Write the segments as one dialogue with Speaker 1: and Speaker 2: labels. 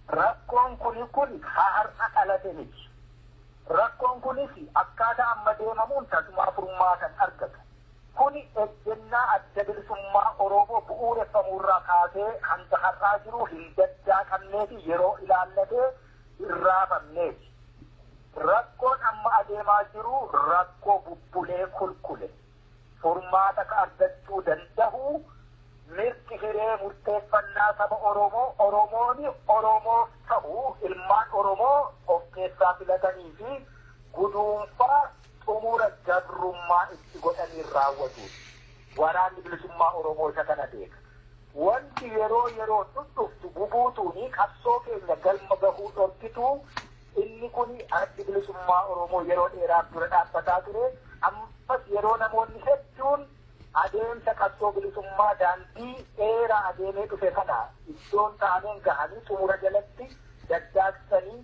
Speaker 1: Rakkoon kun har'a dhalate miti. Rakkoon kunis akkaataa amma deemamuun tasuma furmaata hin argatu. Kuni ejjennaa adda bilisummaa Oromoo bu'uureffamuurraa kaasee hanga har'aa jiru hin daddaaqamnee fi yeroo ilaallatee hin raafamneeti. Rakkoon amma adeemaa jiru rakkoo bubbulee kulkule. Furmaata ka argachuu danda'u mirgi hiree murteeffannaa saba Oromoo, Oromoon Oromoof ta'u, ilmaan Oromoo of keessaa filatanii fi guduunfaa xumura gabrummaa itti godhanii raawwatu. Waraanni bilisummaa Oromoo isa kana beeka. Wanti yeroo yeroo dhuftu bubuutuuni qabsoo keenya galma gahuu dhorkitu, inni kun addi bilisummaa Oromoo yeroo dheeraaf dura dhaabbataa ture. Ammas yeroo namoonni hedduun adeemsa qabsoo bilisummaa daandii dheeraa adeemee dhufe kana iddoon taaneen gahanii xumura jalatti daddaaqsanii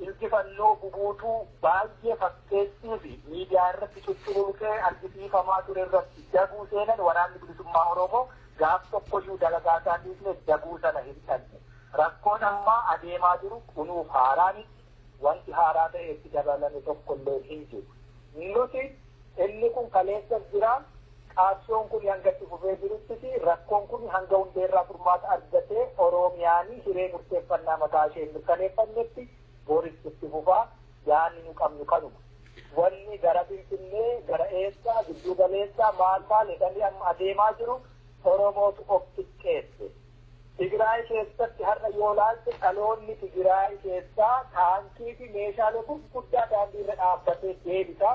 Speaker 1: injifannoo bubuutuu baay'ee fakkeessii fi miidiyaa irratti cucculuqee argisiifamaa ture irratti daguu seenan, waraanni bilisummaa Oromoo gaaf tokkoyyuu dalagaa isaa dhiisne, daguu sana hin dhabne. Rakkoon ammaa adeemaa jiru kunuuf haaraa wanti haaraa ta'e itti dabalame tokkollee hin jiru. Nuti inni kun kaleessa jira. Qabsoon kun hanga itti fufee jirutti, rakkoon kun hanga hundeerraa furmaata argatee Oromiyaanii hiree murteeffannaa mataa ishee mirkaneeffannetti boris itti fufaa. Yaanni nu qabnu kanuma. Wanni gara Finfinnee, gara eessaa, gidduu galeessaa, maal maal jedhanii amma adeemaa jiru Oromootu of xiqqeesse. Tigraay keessatti har'a yoo laalte, dhaloonni Tigraay keessaa taankii fi meeshaalee gurguddaa daandii irra dhaabbatee deebisa.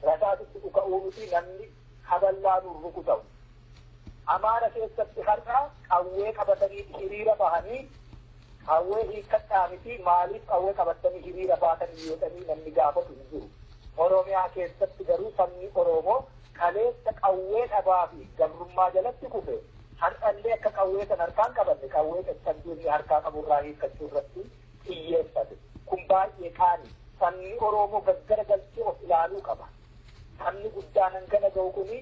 Speaker 1: Rasaasitti dhuka'uu miti, namni haballaan rukutamu. Amaara keessatti har'a qawwee qabatanii hiriira bahanii, qawwee hiikkadhaa miti, maaliif qawwee qabatanii hiriira baatanii jedhanii namni gaafatu hin jiru. Oromiyaa keessatti garuu sabni Oromoo kaleessa qawwee dhabaa fi gabrummaa jalatti kufe har'allee akka qawwee san harkaan qabanne, qawwee caccabduu harkaa qaburraa hiikkachuu irratti xiyyeeffate. Kun baay'ee qaani. Sabni Oromoo gaggara galchee of ilaaluu qaba. Sabni guddaan hangana ga'u kuni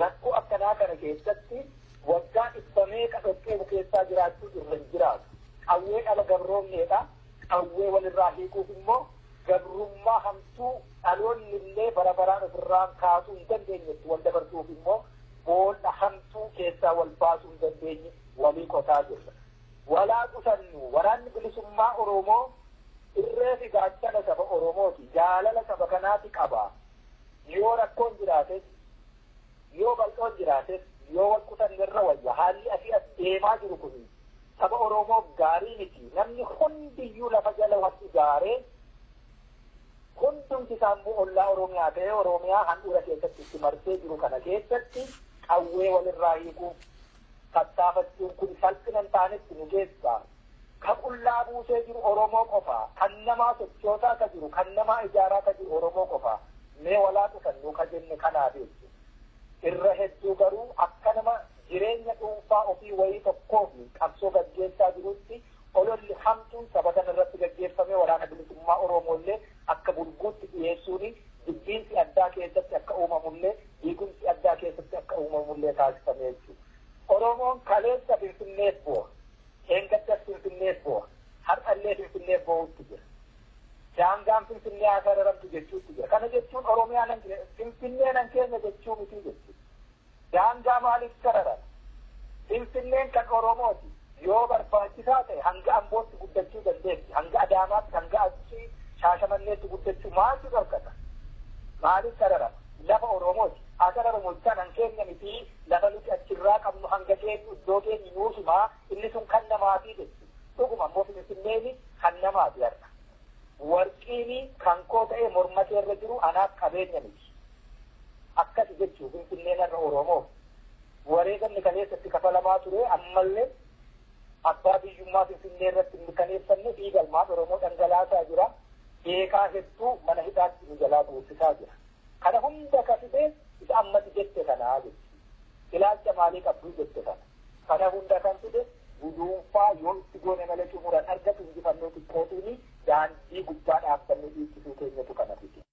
Speaker 1: rakkoo akkanaa kana keessatti waggaa dhibba meeqa dhoqqee keessaa jiraachuu irra hin jiraatu. Qawwee dhala gabroomneedha. Qawwee walirraa hiikuuf immoo gabrummaa hamtuu dhaloonni illee bara baraan ofirraan kaasuu hin dandeenyetti wal dabarsuuf immoo boolla hamtuu keessaa wal baasuu hin dandeenye walii qotaa jirra. Walaa qusannu, waraanni bilisummaa Oromoo irree fi gaachana saba Oromooti. Jaalala saba kanaati qaba. Yoo rakkoon jiraates, yoo bal'oon jiraates, yoo wal qusanne irra wayya. Haalli asii as deemaa jiru kun saba Oromoof gaarii miti. Namni hundiyyuu lafa jala wal ijaaree, hundumti isaammoo ollaa Oromiyaa ta'ee Oromiyaa handhuura keessatti itti marsee jiru kana keessatti qawwee walirraa hiikuuf tattaafachuun kun salphina hin taanetti nu geessa. Ka qullaa buusee jiru Oromoo qofa. Kan namaa sochoosaa ka jiru, kan namaa ijaaraa ka jiru Oromoo qofa. Mee walaa qusannuu ka jenne kanaaf jechuudha. Irra hedduu garuu akka nama jireenya dhuunfaa ofii wayii tokkoof qabsoo gaggeessaa jirutti ololli hamtuun saba kana irratti gaggeeffamee waraana bilisummaa Oromoollee akka bulguutti dhiyeessuun dubbiinsi addaa keessatti akka uumamullee, diigumsi addaa keessatti akka uumamullee taasifame jechuudha. Oromoon kaleessa Finfinneef bu'a. Eengaddas Finfinneef bu'a. Har'allee Finfinneef bu'uutti jira. Daangaan Finfinnee haa sararamtu jechuutti jira. Kana jechuun Oromiyaa nan Finfinnee nan keenya jechuu miti jechuudha. Daangaa maaliif sararama? Finfinneen kan Oromooti. Yoo barbaachisaa ta'e hanga Ambootti guddachuu dandeessi. Hanga Adaamaatti, hanga achii Shaashamanneetti guddachuu maaltu dhorkata? Maaliif sararama? Lafa Oromooti. Haa sararamu jechaan han keenya miti, lafa nuti achirraa qabnu hanga keenyu iddoo keenyu nuusumaa, inni sun kan namaatii jechuudha. Dhuguma ammoo Finfinneen kan namaati har'a. Warqiin kan koo ta'ee morma keerra jiru anaaf qabeenya miti. Akkasi jechuu Finfinneen har'a Oromoof. Wareegamni kaleessatti kafalamaa ture ammallee abbaa biyyummaa Finfinnee irratti mirkaneeffanne dhiigalmaan Oromoo dhangalaasaa jira. Beekaa hedduu mana hidhaatti nu jalaa buusisaa jira. Kana hunda ka fide isa ammati jette kanaa jechuudha. Ilaalcha maalii qabduu jette kana. Kana hunda kan fide guduunfaa yoo itti goone malee xumuran argatu injifannoo xiqqootiin daandii gubbaa dhaabbannee dhiichisuu keenyatu kana fide.